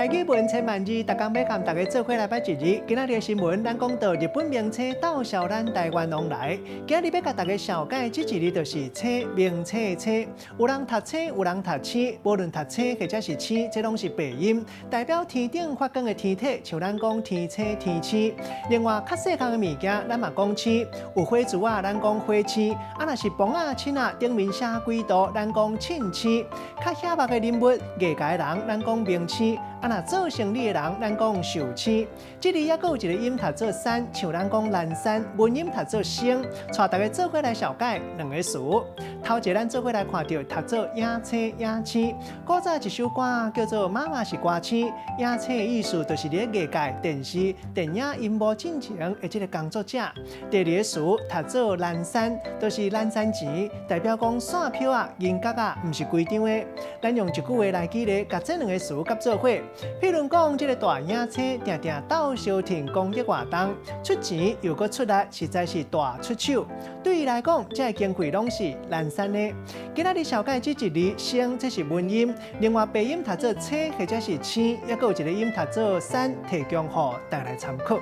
台語文千萬字，逐工欲佮大家做伙來捌一字。今仔日的新聞，咱講到日本名車鬥潲咱台灣往來。今日欲共大家紹介這一字就是車，名車的車。有人讀車，有人讀星，無論讀車或者是星，這攏是白音，代表天頂發光的天體，像咱講天車、天星。另外，較細項的物件，咱嘛講星。有火柱仔，咱講火星。啊，若是磅仔、秤仔頂面寫幾度，咱講秤星。較顯目的人物、藝界人，咱講明星。啊，若做生理的人，咱講壽星。這裡猶閣有一个音讀做山，像咱講南山，文音讀做星。帶大家做伙來紹介兩个詞。頭一个咱做伙來看著讀做影星影星。古早一首歌叫做《媽媽是歌星》，影星的意思就是佇咧藝界、電視、電影螢幕進前的這个工作者。第二个詞讀做欄山，就是欄山錢，代表講散票仔、銀角仔，毋是規張的。咱用一句話來舉例，共這兩个詞佮做伙。譬如講，這个大影星定定鬥相挺公益活動，出錢又閣出力，實在是大出手。對伊來講，這个經費攏是欄山的。今仔日紹介這一字星，這是文音；另外白音讀做車或者是星，猶閣有一个音讀做山，提供予大家來參考。